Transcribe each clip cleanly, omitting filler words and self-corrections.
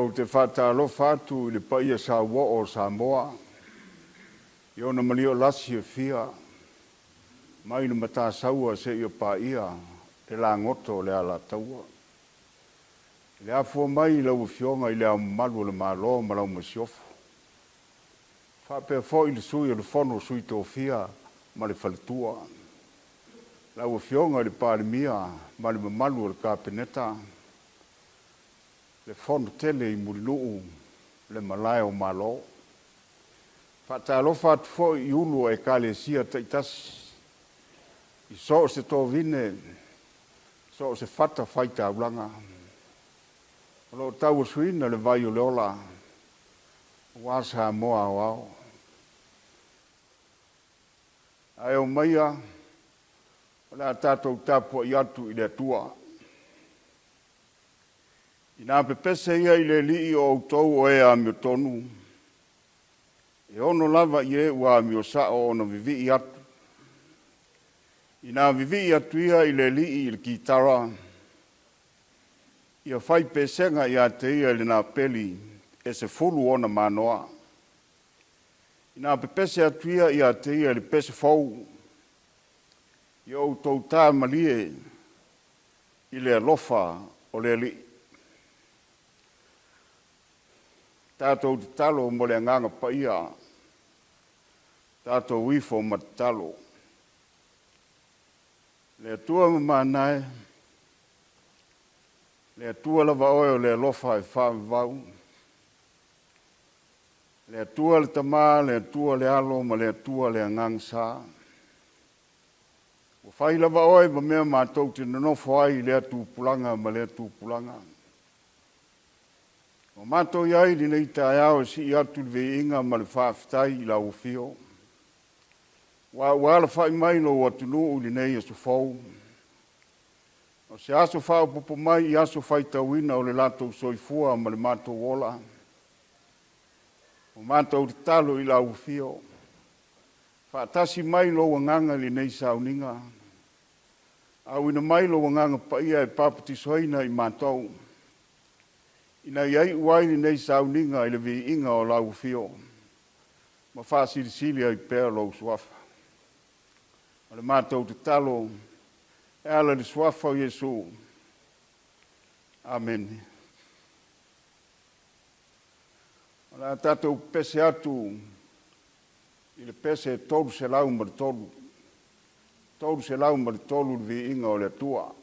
Ou te faatalofa atu i le paia sauoo o Samoa i ona maliolasi e fia, mai le Matasaua seia paia le lagoto o le Alataua. I le afua mai i lau Afioga i Le Ao Mamalu o le Malo ma lau Masiofo, faapea foi le Sui o le Fono a Sui Tofia ma le Faletua, lau Afioga i le Palemia ma le mamalu o le Kapeneta, le Fono tele i Mulinuu, le Malae o Malo. Faatalofa atu foi i ulu o Ekalesia taitasi i so o se tovine, so o se fatafaitaulaga o lo o tauasuina le vai o le ola aua Samoa aoao. Ae omaia o le a tatou tapuai atu i le Atua. Ina pepese ia i le Alii o outou o e amiotonu, e ono lava i e ua amio sao ona vivii atu. Ina vivii atu ia i le Alii i le kitara, ia fai pesega ia te ia i le napeli e 10 ona manoa. Ina pepese atu ia ia te ia i le pese fou, ia outou ta malie i le alofa o le Alii. Tatou tatalo mo le Agaga Paia, tatou ifo ma tatalo. Le Atua mamana e, le Atua lava Oe o le alofa e faavavau, le Atua le Tama, le Atua le Alo ma le Atua le Agaga Sa. Ua fai lava Oe ma mea matou te nonofo ai i lea tupulaga ma lea tupulaga. Ua matou i ai i lenei taeao e sii atu le viiga ma le faafetai i lau afio, aua ua alafai mai lou atunuu i lenei aso fou. O se aso faaopoopo mai i aso faitauina o le latou soifua ma le matou ola. Ua matou tatalo i lau afio, faatasi mai lou agaga i lenei sauniga, auina mai lou Agaga Paia e papatisoina i matou, ina ia iu ai lenei sauniga i le viiga o lau afio ma faasilisili ai pea lou Suafa. O le matou tatalo e ala i le Suafa o Iesu. Amene. O le a tatou pepese atu i le pese 303, 303 le viiga o le Atua.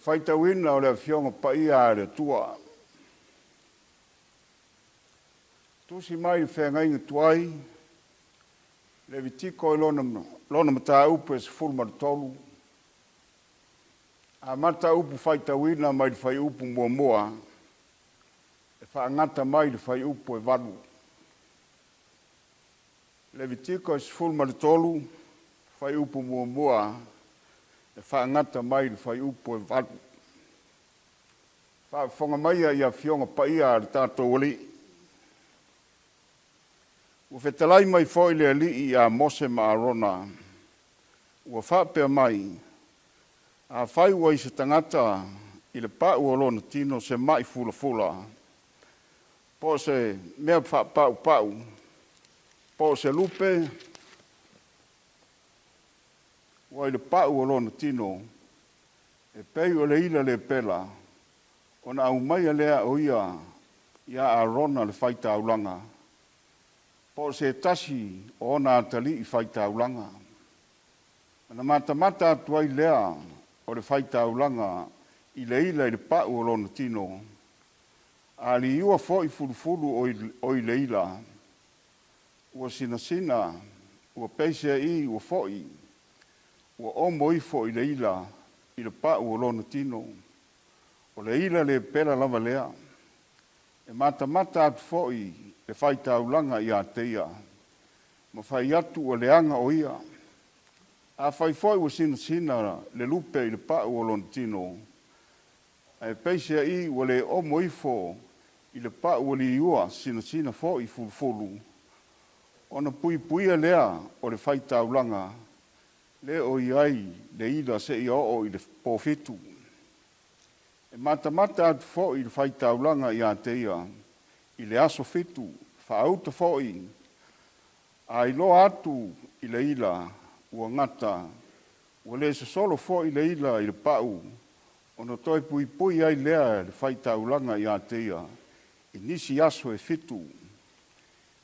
faitauina o le Afioga Paia a le Atua. Tusi mai le feagaiga tuai, Levitiko i lona, lona mataupu e 13, amata upu faitauina mai le fuaiupu muamua e faagata mai le fuaiupu e 8. Levitiko 13, fuaiupu muamua e faagata mai le fuaiupu e 8. Faafofoga maia i Afioga Paia a le tatou Alii. Ua fetalai mai foi le Alii ia Mose ma Arona, ua faapea mai, Afai ua i se tagata i le pau o lona tino se ma'i fulafula, po o se mea faapaupau, po o se lupe ua i le pau o lona tino, e pei o le ila lepela, ona aumaia lea o ia iā Arona le faitaulaga, po o se tasi o ona atalii faitaulaga. Ona matamata atu ai lea o le faitaulaga i le ila i le pau o lona tino, a liua foi fulufulu o i le ila, ua sinasina, ua peiseai ua foi, ua omo ifo i le ila i le pau o lona tino. O le ila lepela lava lea. E matamata atu foi le faitaulaga ia te ia, ma fai atu ua leaga o ia. Afai foi ua sinasina le lupe i le pau o lona tino, ae peiseai ua le omo ifo i le pau ua liua sinasina foi fulufulu, ona puipuia lea o le faitaulaga le o i ai le ila seia oo i le pofitu. E matamata atu foi le faitaulaga ia te ia i le aso fitu, faauta foi, a iloa atu i le ila ua gata, ua le sosolo foi le ila i le pau, ona toe puipui ai lea e le faitaulaga ia te ia i nisi aso e fitu.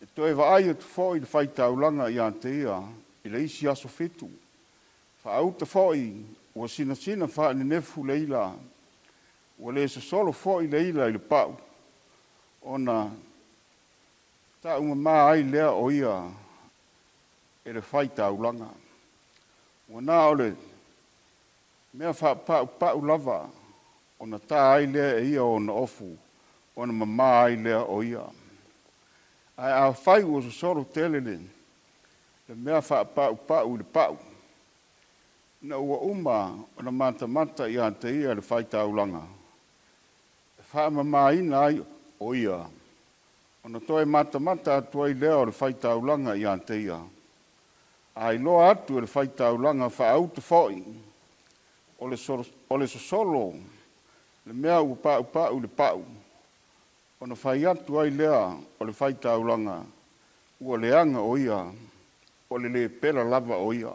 E toe vaai atu foi le faitaulaga ia te ia i le isi aso fitu. Faauta foi ua sinasina faanenefu le ila, ua le sosolo foi le ila i le pau, ona taumama ai lea o ia e le faitaulaga. Ua na o le mea faapaupau lava ona ta ai lea e ia ona ofu, ona mama ai lea o ia. Ae afai ua sosolo tele le mea faapaupau i le pau, ina ua uma ona matamata ia te ia le faitaulaga, e faamamaina ai o ia, ona toe matamata atu ai lea o le faitaulaga ia te ia. A iloa atu e le faitaulaga faauta foi o le sosolo le mea ua paupau i le pau, ona fai atu ai lea o le faitaulaga, ua leaga o ia, o le lepela lava o ia.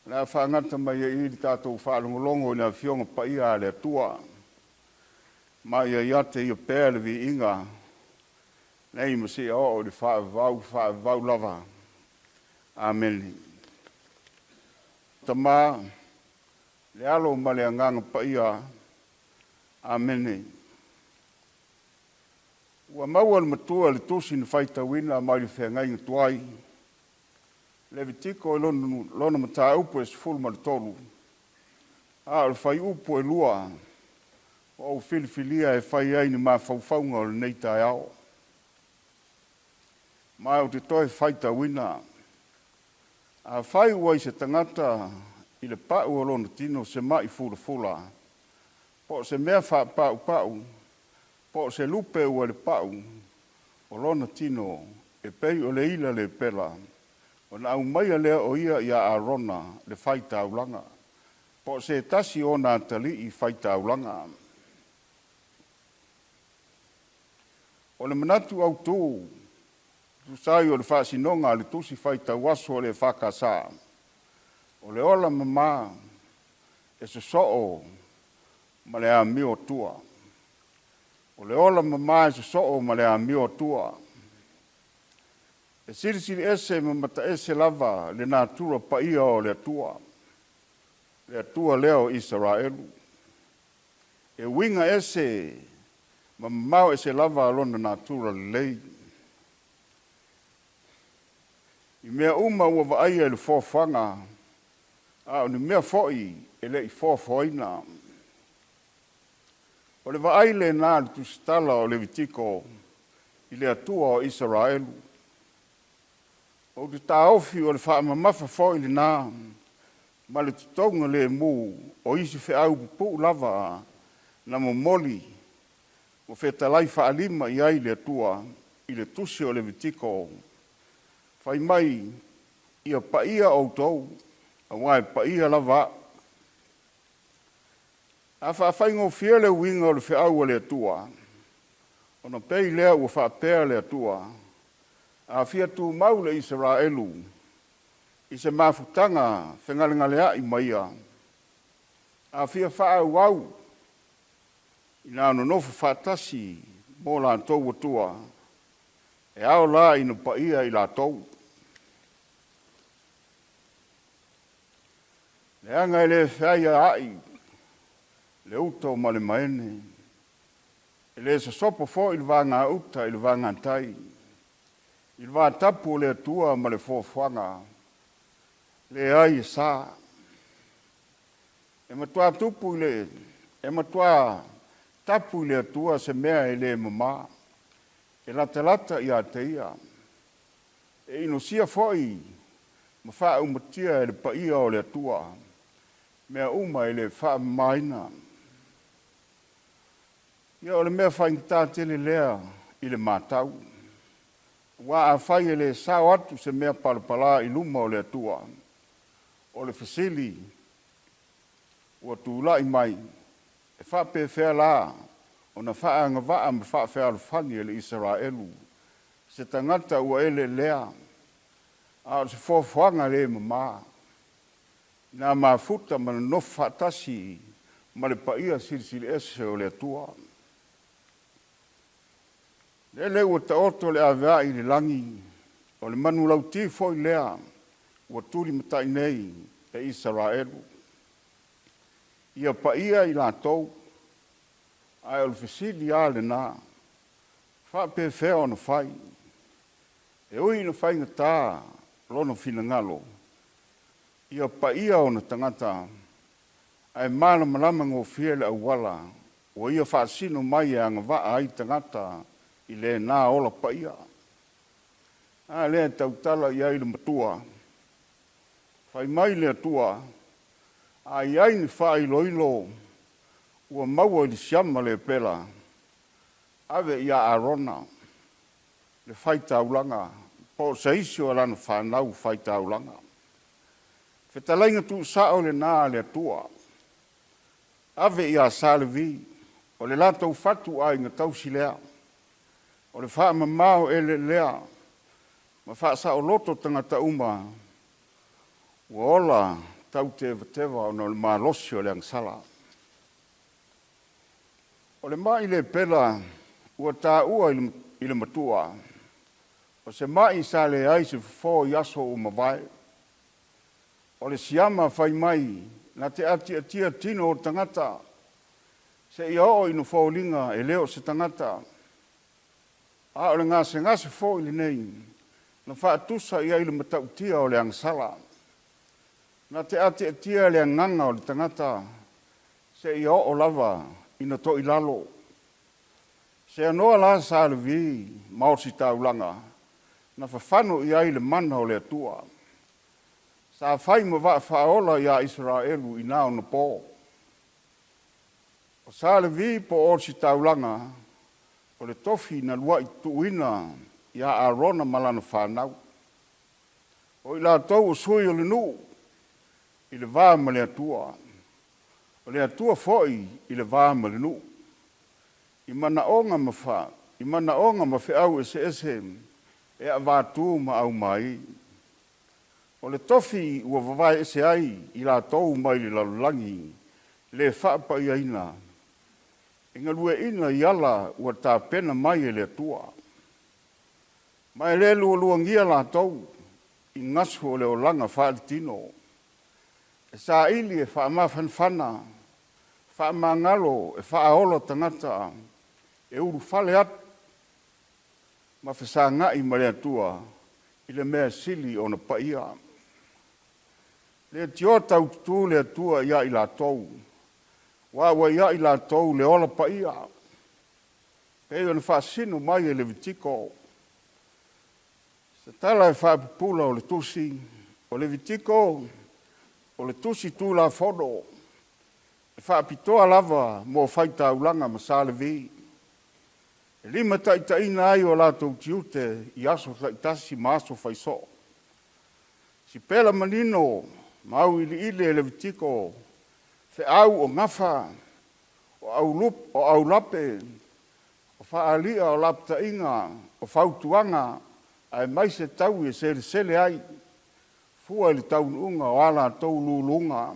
O le a faagata mai ai i i le tatou faalogologo i le Afioga Paia a le Atua, ma ia ia te Ia pea le viiga nei ma seia oo i le faavavau, faavavau lava. Amene. Tama, le Alo ma le Agaga Paia. Amene. Ua maua e le matua le tusi na faitauina mai le feagaiga tuai, Levitiko i lona mataupu e 13, a o le fuaiupu e 2 ua ou filifilia e fai ai ni mafaufauga o lenei taeao. Ma ou te toe faitauina, Afai ua i se tagata i le pau o lona tino se ma'i fulafula, po o se mea faapaupau, po o se lupe ua i le pau o lona tino e pei o le ila lepela, ona aumaia lea o ia iā Arona le faitaulaga, po o se tasi o ona atalii faitaulaga. O le manatu autū, tusa ai o le faasinoga a le Tusi Faitau Aso a le EFKS, o le ola mama e sosoo ma le amioatua. O le ola mama e sosoo ma le amioatua. E silisili ese ma mataese lava le natura paia o le Atua, le Atua lea o Isaraelu. E uiga ese ma mamao ese lava lona natura lelei. I mea uma ua vaaia i le foafoaga, a o ni mea foi e le i foafoaina. O le vaai lena a le tusitala o Levitiko i le Atua o Isaraelu. Ou te taofi o le faamamafa foi lena ma le totoga lemu o isi feau pupuu lava na momoli ma fetalai faalima i ai le Atua i le tusi o Levitiko, fai mai, “Ia paia outou, aua e paia lava Au.” A faafaigofie le uiga o le feau a le Atua, ona pei lea ua faapea le Atua, a fia tumau le Isaraelu i se mafutaga fegalegaleai ma ia, a fia faaauau ina nonofo faatasi ma o latou Atua, e ao la ina paia i latou, leaga e le feaiaai le uto ma le maene, e le sosopo foi le vagauta i le vagatai, i le vatapu o le Atua ma le foafoaga, leai e sa. E matua tupu i le e matua tapu i le Atua se mea e le mama, e latalata ia te Ia, e inosia foi ma faaumatia e le paia o le Atua mea uma e le faamamaina. Ia o le mea faigata tele lea i le matau, aua afai e le sao atu se mea palapala i luma o le Atua, o le fesili ua tulai mai, e faapefea la ona faaagavaa ma faafealofani e le Isaraelu se tagata ua eleelea, a o se foafoaga le mama, ina mafuta ma nonofo faatasi ma le paia silisili ese o le Atua? Lele ua taoto le aveai i le lagi, o le manulauti foi lea ua tulimatai nei e Isaraelu, ia paia i latou. Ae o le fesili lava lena, e faapefea ona fai? E ui ina faigata lona finagalo ia paia ona tagata, ae malamalama gofie le auala ua ia faasino mai e agavaa ai tagata i lena ola paia. A lea e tautala i ai le Matua? Fai mai le Atua, a i ai ni faailoilo ua maua i le siama le pela, ave ia Arona le faitaulaga po o se isi o lana fanau faitaulaga. Fetalaiga tuusao lena a le Atua, ave ia Sa Levi, o le latou fatuaiga tausi lea, o le faamama o eleelea ma faasaoloto tagata uma ua ola tautevateva ona o le malosi o le agasala. O le mai le pela ua taua i le matua, o se mai sa leai se fofo i aso ua mavae. O le siama fai mai na te atiatia tino o tagata seia oo ina foliga e le o se tagata, a o le gasegase foi lenei na faatusa i ai le matautia o le agasala. Na te atiatia le agaga o le tagata seia oo lava ina toilalo. Seanoa la Sa Levi ma Ositaulaga, na fafano i ai le mana o le Atua. Sa fai ma vaa faaola ia Isaraelu i na ona po. O Sa Levi po o Ositaulaga, o le tofi na luai tuuina ia Arona ma lana fanau, o i latou o sui o le nuu i le va ma le Atua, o le Atua foi i le va ma le nuu, i manaoga ma feau eseese e avatu ma aumai. O le tofi ua vavae ese ai i latou mai le lalolagi le faapaiaina, e galueaiina i ala ua tapena mai e le Atua, ma e le lualuagia latou i gasu o le olaga faaletino, e saili e faamafanafana. Faamagalo e faaola tagata e ulufale atu ma fesagai ma le Atua i le mea sili ona paia. Leitioa taututu le Atua ia i latou, aua ua ia i latou le ola paia, pei ona faasino mai e Levitiko. Se tala e faapupula o le tusi o Levitiko, o le tusi tulafono e faapitoa lava mo faitaulaga ma Sa Levi, e limataitaiina ai o latou tiute i aso taitasi ma aso fai soo. Sipela manino ma auiliili e Levitiko feau o gafa, o aulape, o faaliga o lapataiga, o fautuaga aemaise taui e selesele ai fua i le taunuuga o a latou luluga.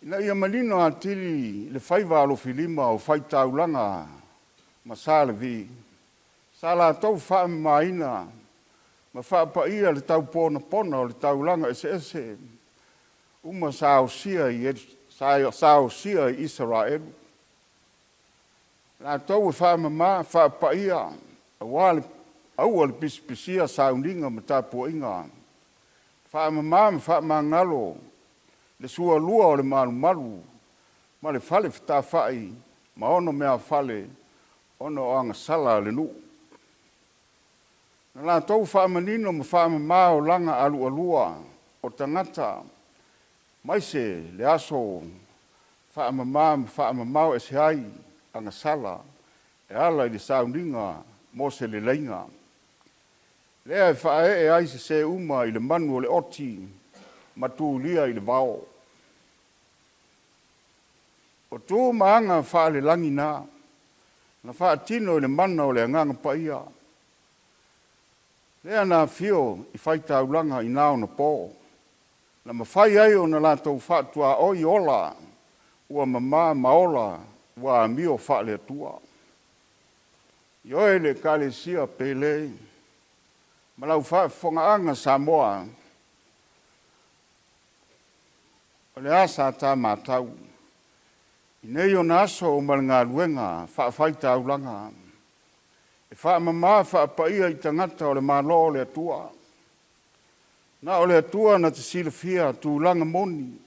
Ina ia manino atili le faiva alofilima o faitaulaga ma Sa Levi, sa latou faamamaina ma faapaia le tau ponapona o le taulaga eseese uma sa osia i Isaraelu. Latou e faamama faapaia aua le aua le pisapisia sauniga ma tapuaiga, faamama ma faamagalo le sualua o le malumalu ma le fale fetafai ma ona meafale ona o agasala a le nuu. Na latou faamanino ma faamama olaga alualua o tagata aemaise le aso faamama ma faamamao ese ai agasala e ala i le sauniga mo se leleiga, lea e faaee ai sese uma i le manu o le oti ma tulia i le vao. O tu ma aga faalelagi na, na faatino i le mana o le Agaga Paia, lea na afio i faitaulaga i na ona po, na mafai ai ona latou faatuaoi ola ua mama ma ola ua amio faale-Atua. Ioe le Ekalesia pele ma lau faafofogaaga Samoa, o le a sa ta matau i nei ona aso ma le galuega faafaitaulaga e faamama faapaia i tagata o le Malo o le Atua. Na o le Atua na te silafia tulaga moni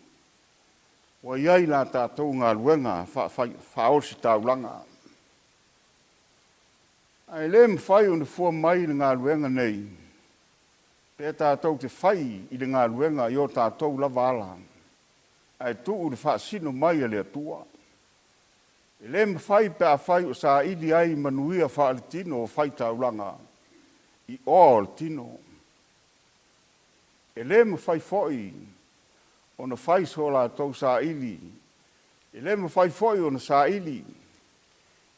ua i ai la tatou galuega faa-ositaulaga. Ae le mafai ona fua mai le galuega nei pe tatou te fai i le galuega i o tatou lava ala ae tuu i le faasino mai a le Atua. E le mafai pe afai o saili ai manuia faaletino o faitaulaga i oa o le tino. E le mafai foi ona fai so latou saili, e le mafai foi ona saili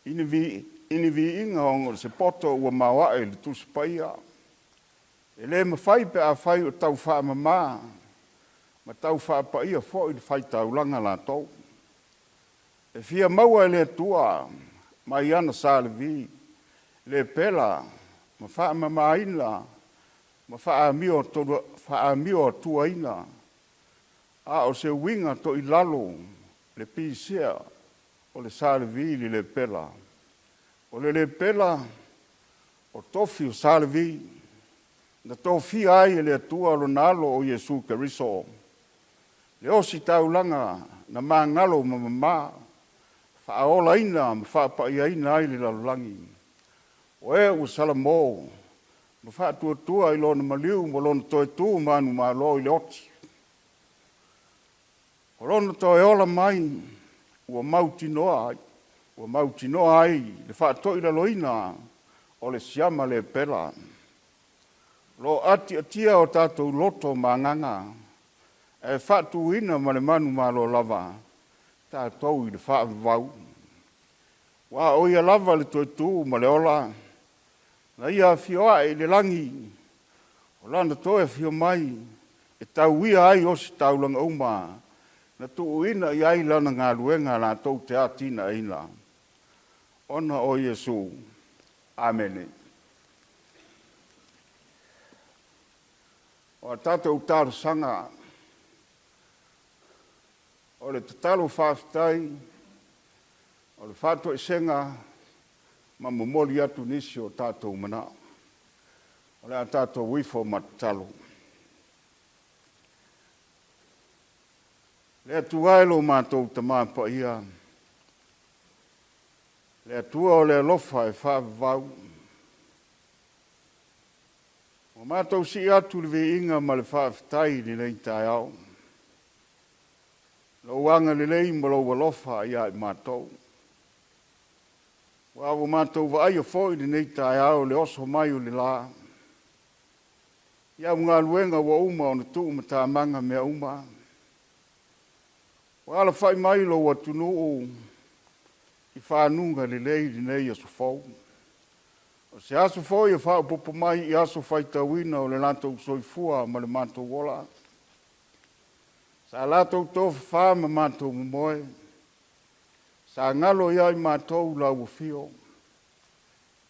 i ni viiga ona o se poto ua maoae i le Tusi Paia. E le mafai pe afai o tau faamama ma tau faapaia foi le faitaulaga latou. E fia maua e le Atua mai ana Sa Levi le pela ma faamamaina ma faamioatuaina, a o se uiga toilalo le pisia o le Sa Levi i le lepela. O le lepela o tofi o Sa Levi na tofia ai e le Atua lona alo o Iesu Keriso, le ositaulaga na magalo ma mama, faaolaina ma faapaiaina ai le lalolagi, o e ua salamo ma faatuatua i lona maliu ma lona toe tu manumalo i le oti. O lona toe ola mai ua mautinoa ai le faatoilaloina o le siama le pela. O lo o atiatia o tatou loto ma agaga ae faatuina ma le manumalo lava tatou i le faavavau, aua o Ia lava le toe tu ma le ola na Ia afio ae i le lagi, o Lana toe afio mai e tauia ai ositaulaga uma na tuuina i ai Lana galuega latou te atinaeina. Ona o Iesu. Amene. O a tatou talosaga, O le tatalo faafetai, o le faatoesega ma momoli atu nisi o tatou manao. O le a tatou ifo ma tatalo. Le Atua e lo matou Tama Paia, le Atua o le alofa e faavavau, ua matou sii atu le viiga ma le faafetai i lenei taeao, Lou agalelei ma Lou alofa ia i matou. Aua ua matou vaaia foi lenei taeao i le oso mai o le la, i au galuega ua uma ona tuumatamaga mea uma, ua alafai mai lou atunuu i fanuga lelei i lenei aso fou. O se aso foi e faaopoopo mai i aso faitauina o le latou soifua ma le matou ola, sa latou tofafa ma matou momoe, sa galo ia i matou lau afio,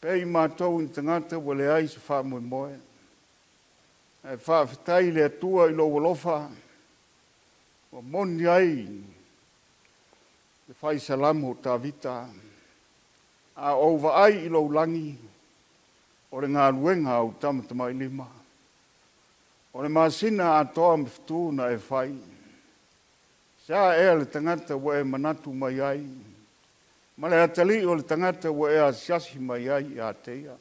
pei matou o ni tagata ua leai se faamoemoe. Ae faafetai i le Atua i lou alofa ua moni ai le Fai Salamo o Tavita, “A ou vaai i lou lagi, o le galuega a ou tamatamailima, o le masina atoa ma fetu na e fai. Se a ea le tagata ua e manatu mai ai, ma le atalii o le tagata ua e asiasi mai ai ia te ia?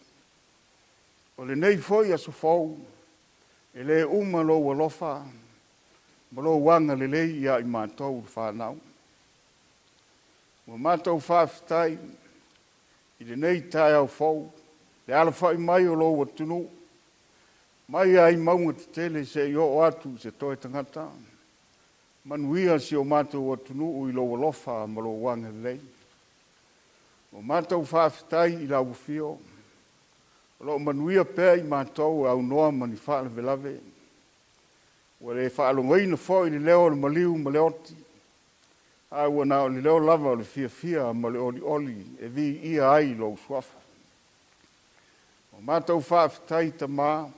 O lenei foi aso fou, e le uma lou alofa ma lou agalelei ia i matou le fanau. Ua matou faafetai i lenei taeao fou le alafai mai o lou atunuu mai lava i mauga tetele seia oo atu i se toe tagata. Manuia si o matou atunuu i lou alofa ma lou agalelei. Ua matou faafetai i lau afio o lo o manuia pea i matou e aunoa ma ni faalavelave. Ua le faalogoina foi le leo o le maliu ma le oti, ae ua na o le leo lava o le fiafia ma le olioli e viia ai lou Suafa. Ua matou faafetai Tama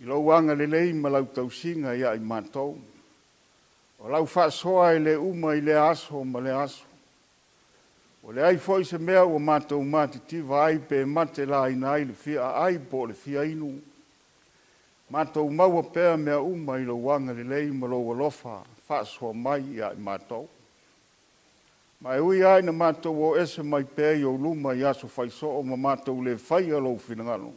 i lou agalelei ma lau tausiga ia i matou. O lau faasoa e le uma i lea aso ma lea aso. Ua leai foi se mea ua matou matitiva ai pe matelaina ai le fia aai po o le fia inu, matou maua pea mea uma i lou agalelei ma lou alofa faasoa mai ia i matou. Ma e ui lava ina matou o ese mai pea i ou luma i aso fai soo ma matou le faia lou finagalo,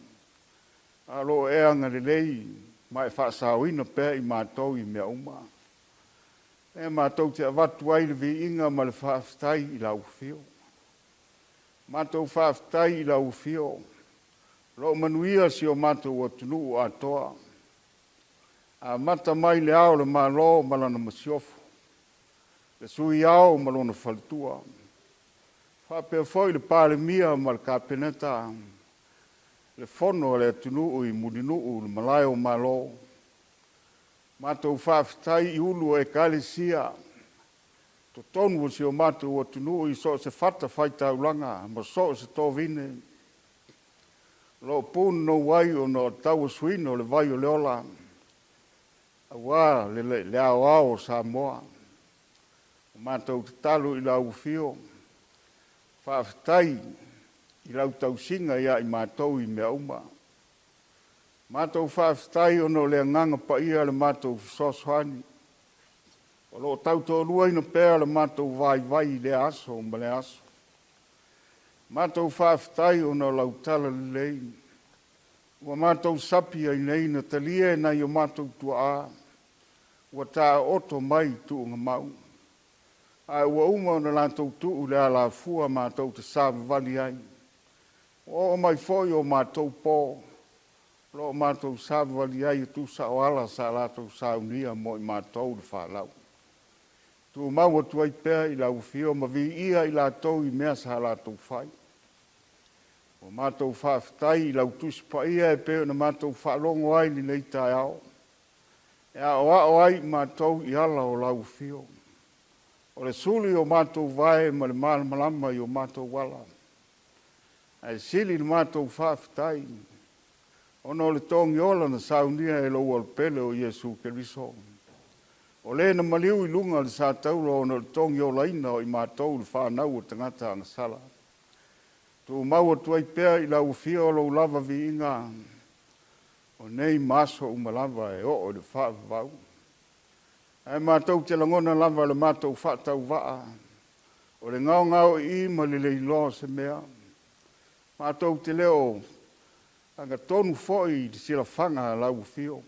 a o lo o e agalelei ma e faasaoina pea i matou i mea uma. O lea matou te avatu ai le viiga ma le faafetai i lau afio. Matou faafetai i lau afio o lo o manuia si o matou atunuu atoa, amata mai i Le Ao o le Malo ma Lana Masiofo, le Sui Ao ma lona Faletua, faapea foi le Palemia ma le Kapeneta, le Fono a le atunuu i Mulinuu i le Malae o Malo. Matou faafetai i ulu o Ekalesia i totonu o si o matou atunuu i so o se fatafaitaulaga ma so o se tovine o lo o punonou ai ona o le tauasuina o le vai o le ola aua le aoao o Samoa. Ua matou tatalo i lau Afio, faafetai i lau tausiga ia i matou i mea uma. Matou faafetai ona o le Agaga Paia le matou fesoasoani o lo o tautoaluaina pea le matou vaivai i lea aso ma lea aso. Matou faafetai ona o lau talalelei ua matou sapi ai nei na talia e nai o matou tuaa ua taooto mai tuugamau, ae ua uma ona latou tuu le alafua matou te savavali ai. Ua oo mai foi o matou po o lo o matou savavali ai e tusa o ala sa latou saunia mo i matou le fanau. Tumau atu ai pea i lau Afio ma viia i latou i mea sa latou fai. Ua matou faafetai i lau Tusi Paia e pei ona matou faalogo ai i lenei taeao, e aoao ai i matou i ala o lau afio, o le sulu i o matou vae ma le malamalama i o matou ala. Ae sili le matou faafetai ona o le togiola na saunia e lou Alopele o Iesu Keriso. O le na maliu i luga o le sataula ona o le togiolaina o i matou le fanau o tagata agasala. Tumau atu ai pea i lau Afio o lou lava viiga o nei ma aso uma lava e oo i le faavavau. Ae matou te lagona lava le matou faatauvaa o le gaogaoii ma le le iloa o se mea. Matou te le o agatonu foi i le silafaga a lau Afio.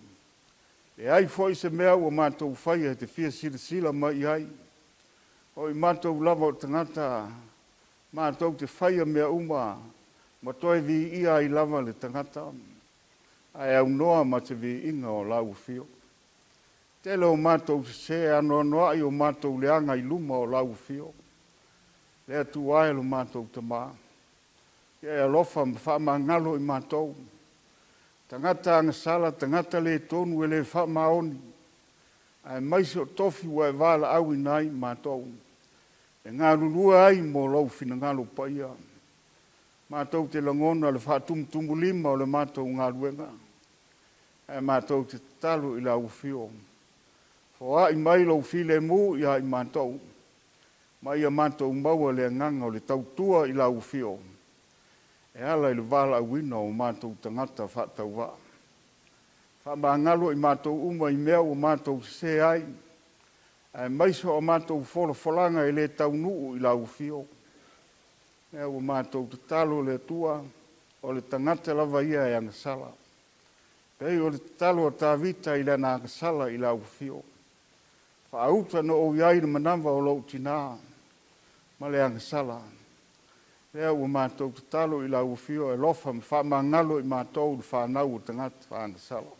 E leai foi se mea ua matou faia e te fia silasila mai i ai. O i matou lava o tagata matou te faia mea uma ma toe viia ai lava le tagata, ae aunoa ma se viiga o lau Afio. Tele o matou sese anoanoai o matou leaga i luma o lau Afio. Le Atua e lo matou Tama, ia e alofa ma faamagalo i matou, tagata agasala, tagata le tonu e le faamaoni, aemaise o tofi ua e valaauina ai i matou, e galulue ai mo lou finagalo paia. Matou te lagona le faatumutumulima o le matou galuega, ae matou te tatalo i lau Afio, foai mai lou filemu ia i matou, ma ia matou maua le agaga o le tautua i lau Afio e ala i le valaauina o matou tagata faatauvaa. Faamagalo i matou uma i mea ua matou sese ai, aemaise o a matou folafolaga e le taunuu i lau Afio. Lea ua matou tatalo le Atua, o le tagata lava ia e agasala. Pei o le tatalo a Tavita i lana agasala i lau Afio. Faauta na ou i ai i le manava o lou tina ma le agasala. Lea ua matou tatalo i lau Afio e alofa ma faamagalo i matou le fanau o tagata agasala.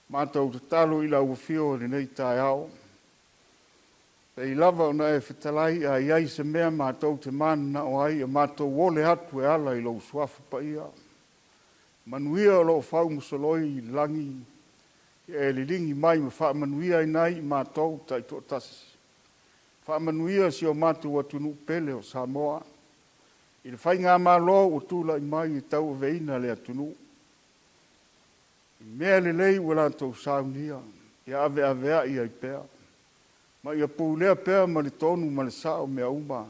Matou tatalo i lau Afio i lenei taeao, pei lava ona e fetalai, a i ai se mea matou te mananao ai, ia matou ole atu e ala i lou Suafa Paia. Manuia o lo o faumosoloi i le lagi, ia e liligi mai ma faamanuiaina ai i matou taitoatasi. Faamanuia si o matou atunuu pele o Samoa i le faigamalo ua tulai mai e tauaveina le atunuu. I mea lelei ua latou saunia, ia aveaveai ai pea, ma ia pulea pea ma le tonu ma le sao mea uma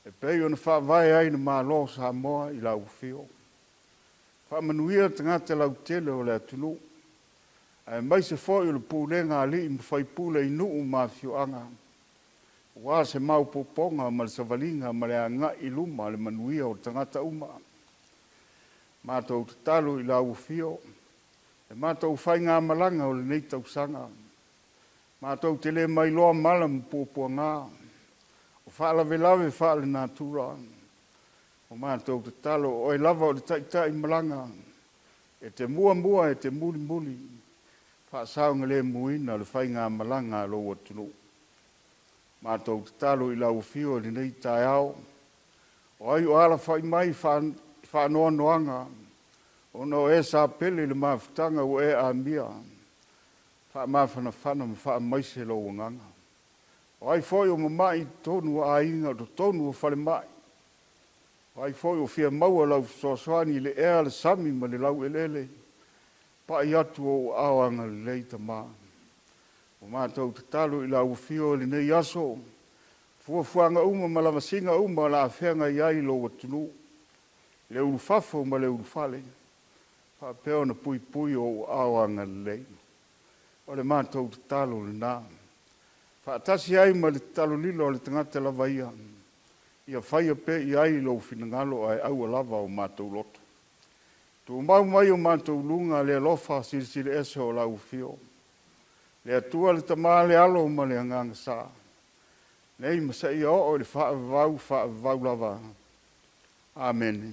e pei ona faavae ai le Malo o Samoa i lau Afio. Faamanuia tagata lautele o le atunuu, aemaise foi o le pulega a alii ma faipule i nuu ma afioaga, aua se maopoopoga ma le savaliga ma le agai i luma le manuia o tagata uma. Matou tatalo i lau Afio, le matou faigamalaga o lenei tausaga, matou te le mailoa mala ma puapuaga, o faalavelave faalenatura. O matou tatalo, o oe lava o le taitaimalaga, e te muamua e te mulimuli, faasaogalemuina le faigamalaga a lou atunuu. Matou tatalo i lau Afio i lenei taeao, o ai o alafai mai i faanoanoaga ona o e sa pele i le mafutaga ua e amia, faamafanafana ma faamaise lou agaga. O ai foi o mamai i totonu o aiga, o totonu o falemai, o ai foi o fia maua lau fesoasoani i le ea, le sami ma le laueleele, pai atu ou aao agalelei Tama. Ua matou tatalo i lau Afio i lenei aso, fuafuaga uma ma lavasiga uma o le a feagai ai lou atunuu, i le ulufafo ma le ulufale, faapea ona puipui ou aao agalelei. O le matou tatalo lena, faatasi ai ma le tatalo lilo a le tagata lava ia, ia faia pea i ai lou finagalo ae aua lava o matou loto. Tumau mai o matou luga le alofa silisili ese o lau Afio, le Atua le Tama le Alo ma le Agaga Sa, nei ma seia oo i le faavavau, faavavau lava. Amene.